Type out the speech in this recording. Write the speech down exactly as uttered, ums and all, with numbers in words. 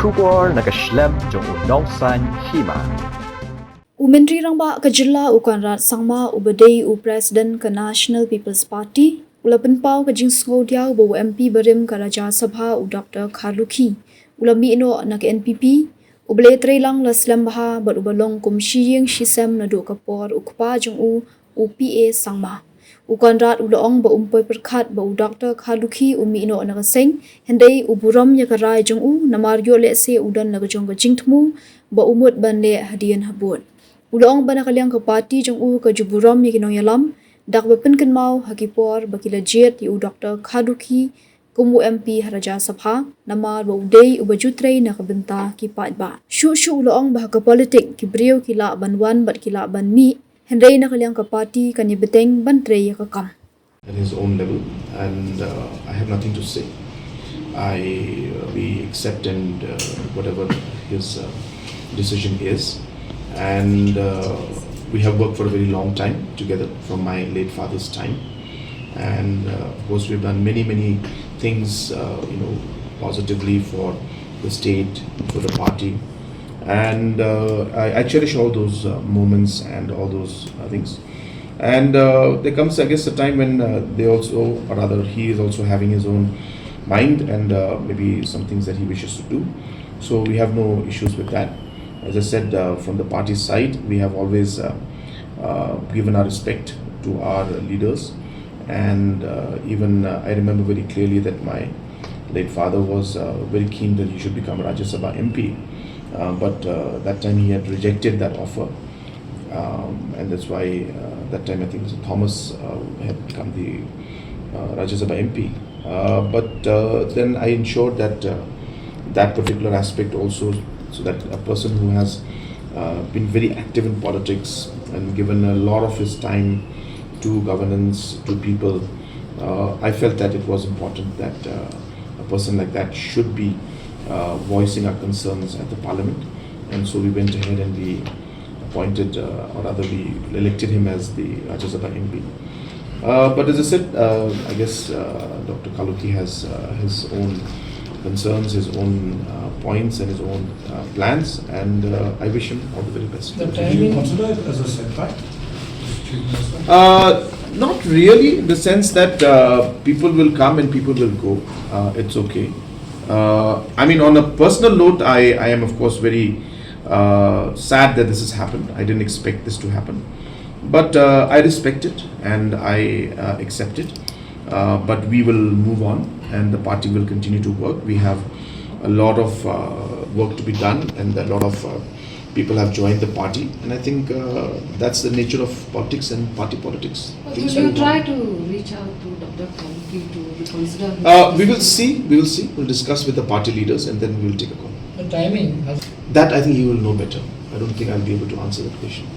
Khubor na ka shlem jong u Nongsaiñ Hima. U Myntri Rangbah ka Jylla u Conrad Sangma uba dei u President ka National People's Party u la pynpaw ka jingsngewdiaw ba u M P barim ka Rajya Sabha u Doctor Kharlukhi u la mih noh na ka N P P, uba la ïatreilang la slem bha bad uba long kum shi ïing shi sem naduh ka por u kpa jong u, u P A Sangma. U Conrad u la ong ba um poi pyrkhat ba u Doctor Kharlukhi u mih noh na ka seng, hynrei u burom ïa ka rai jong u namar ïoh lehse u don la ka jong ka jingthmu ba u mut ban leh hadien habud. U la ong ba na ka liang ka party jong u ka ju burom ïa ki nongïalam da kaba pynkynmaw ha ki por ba ki la jied ïa u Doctor Kharlukhi kum u M P ha Rajya Sabha namar ba u dei uba ju trei na ka bynta ki paidbah. Shuh shuh u la ong ba ha ka politik ki briew ki lah ban wan bad ki lah ban mih, hynrei na ka liang ka party kan ïa bteng ban trei ïa ka kam. At his own level, and uh, I have nothing to say. I uh, we accept and uh, whatever his uh, decision is, and uh, we have worked for a very long time together from my late father's time, and uh, of course we've done many many things, uh, you know, positively for the state, for the party, and uh, I, I cherish all those uh, moments and all those uh, things. And uh, there comes, I guess, a time when uh, they also, or rather, he is also having his own mind and uh, maybe some things that he wishes to do. So we have no issues with that. As I said, uh, from the party side, we have always uh, uh, given our respect to our leaders. And uh, even uh, I remember very clearly that my late father was uh, very keen that he should become Rajya Sabha M P. Uh, but uh, that time he had rejected that offer. Um, and that's why uh, that time I think Thomas uh, had become the uh, Rajya Sabha M P. Uh, but uh, then I ensured that uh, that particular aspect also, so that a person who has uh, been very active in politics and given a lot of his time to governance, to people, uh, I felt that it was important that uh, a person like that should be uh, voicing our concerns at the parliament. And so we went ahead and we appointed, uh, or rather, we elected him as the Rajya Sabha M P. Uh, but as I said, uh, I guess uh, Doctor Kharlukhi has uh, his own concerns, his own uh, points, and his own uh, plans, and uh, I wish him all the very best. The timing consider it as a setback? Uh, not really, in the sense that uh, people will come and people will go. Uh, it's okay. Uh, I mean, on a personal note, I, I am, of course, very uh, sad that this has happened. I didn't expect this to happen. But uh, I respect it and I uh, accept it. Uh, but we will move on and the party will continue to work. We have a lot of uh, work to be done and a lot of uh, people have joined the party. And I think uh, that's the nature of politics and party politics. But will you try to reach out to Doctor Kharlukhi to reconsider his Uh, we will see, we will see. We'll discuss with the party leaders and then we'll take a call. The timing has That I think he will know better. I don't think I'll be able to answer that question.